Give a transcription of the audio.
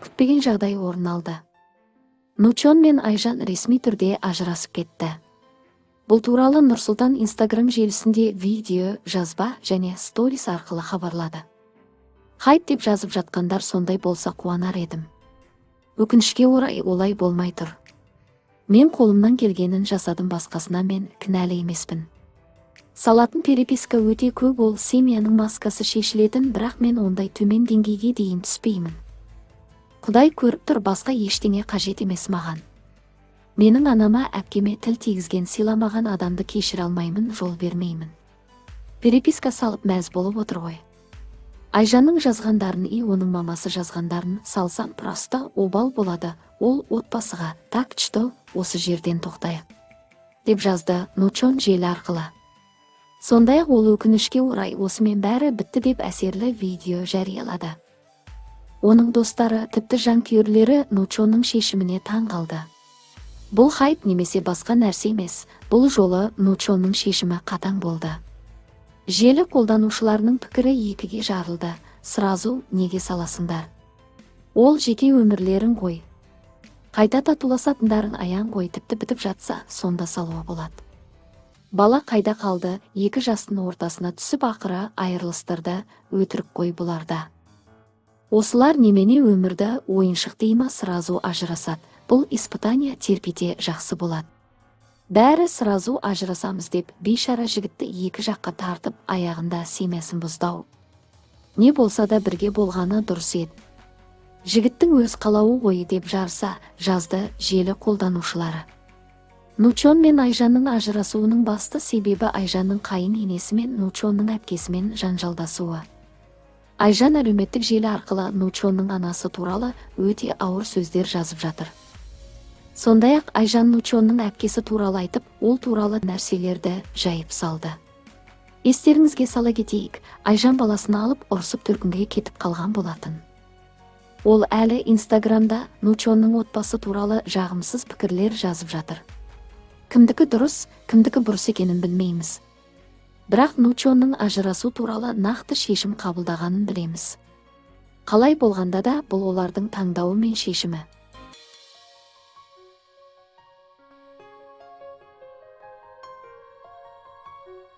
Күтпеген жағдай орын алды. Нучон мен Айжан ресми түрде ажырасып кетті. Бұл туралы Нұрсұлтан Инстаграм желісінде видео, жазба және сторис арқылы хабарлады. «Хайп деп жазып жатқандар, сондай болса, қуанар едім. Өкінішке орай, олай болмай тұр. Мен қолымнан келгенін жасадым, басқасына мен кінәлі емеспін. Салатын переписка өте көп, ол семьяның маскасы шешілетін, бірақ мен ондай төмен деңгейге дейін түспеймін. Құдай көріп тұр, басқа ештеңе қажет емес маған. Менің анама, әпкеме тіл тигізген, сыйламаған адамды кешіре алмаймын, жол бермеймін. Переписка салып мәз болып отыр ғой. Айжанның жазғандарын и оның мамасы жазғандарын салсам, просто обал болады ол отбасыға. Так что осы жерден тоқтайық», — деп жазды Нучон желі арқылы. Сондай-ақ ол «Өкінішке орай, осымен бәрі бітті» деп әсерлі видео жариялады. Оның достары, тіпті жанкүйерлері Нучонның шешіміне таң қалды. Бұл хайп немесе басқа нәрсе емес, бұл жолы Нучонның шешімі қатаң болды. Желі қолданушыларының пікірі екіге жарылды. «Сразу неге саласыңдар? Ол жеке өмірлерің ғой. Қайта татуласатындарың аян ғой, тіпті бітіп жатса, сонда салуға болады. Бала қайда қалды? Екі жастың ортасына түсіп, ақыры айырылыстырды. Өтірік қой бұларда. Осылар немене, өмірді ойыншық дей ма? Сразу ажырасады. Бұл испытание терпите, жақсы болады. Бәрі сразу ажырасамыз деп, бейшара жігітті екі жаққа тартып, аяғында семьясын бұзды. Не болса да, бірге болғаны дұрыс еді. Жігіттің өз қалауы ғой», — деп жарыса жазды желі қолданушылары. Нучон мен Айжанның ажырасуының басты себебі Айжанның қайын енесі мен Нучонның әпкесімен жанжалдасуы. Айжан әлеуметтік желі арқылы Нучонның анасы туралы өте ауыр сөздер жазып жатыр. Сондай-ақ Айжан Нучонның әпкесі туралы айтып, ол туралы нәрселерді жайып салды. Естеріңізге сала кетейік, Айжан баласын алып, ұрсып, төркінге кетіп қалған болатын. Ол әлі Инстаграмда Нучонның отбасы туралы жағымсыз пікірлер жазып жатыр. Кімдікі дұрыс, кімдікі бұрыс екенін білмейміз. Бірақ Нучонның ажырасу туралы нақты шешім қабылдағанын білеміз. Қалай болғанда да, бұл олардың таңдауы мен шешімі.